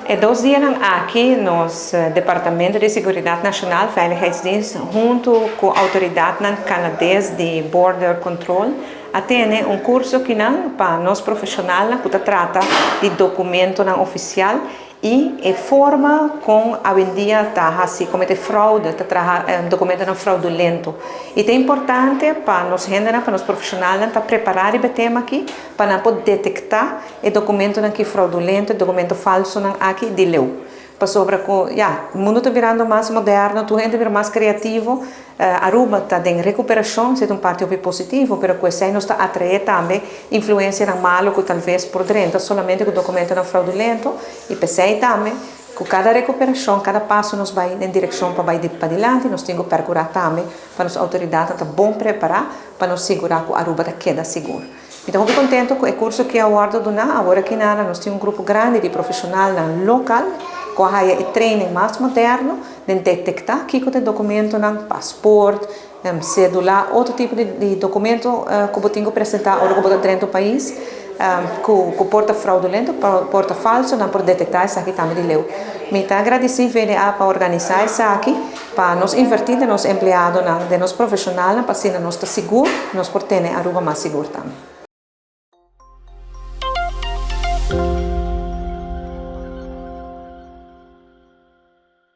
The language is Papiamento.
E dos dianan aki nos Departamento di Seguridad Nacional, Veiligheidsdienst, hunto cu autoridadnan Canades di Border Control a tene un curso kinan pa nos profesionalnan cu ta trata di documentonan oficial y e forma con awendia ta haci comete fraude, ta traha documentonan fraudulento. Y ta importante pa nos hendenan, pa nos profesionalnan ta prepara riba e tema aki pa nan por detecta E documentonan ki fraudulento, e documento falsonan aki di leu. Pasobra cu, ya, mundo ta birando mas moderno, tur hende ta bira mas creativo. Aruba ta den recuperacion, esey ta un parti hopi positivo, pero cu esey nos ta atrae tambe influencianan malo cu talves por drenta solamente cu documentonan fraudulento. Y p'esey tambe cu cada recuperacion, cada paso nos bay den direccion pa bay padilanti, nos tin cu percura tambe pa nos autoridadnan ta bon prepara pa nos sigura cu Aruba ta keda sigur. Mi ta hopi contento cu e curso ki a wordo duna. Awor aki nada nos tin un grupo grandi di profesionalnan local cu a haya e training mas moderno den detecta kico ta e documentonan, paspoort, cedula, otro tipo di documento cu bo tin cu presenta ora cu bo ta drenta un pais cu por ta fraudulento, por ta falso, nan por detecta esaki tambe di leu. Mi ta agradeci VDA pa organisa esaki. Pa nos invertí den nos empleadonan, den nos profeshonalnan pa asina nos ta sigur, nos por tene Aruba mas sigur tambe.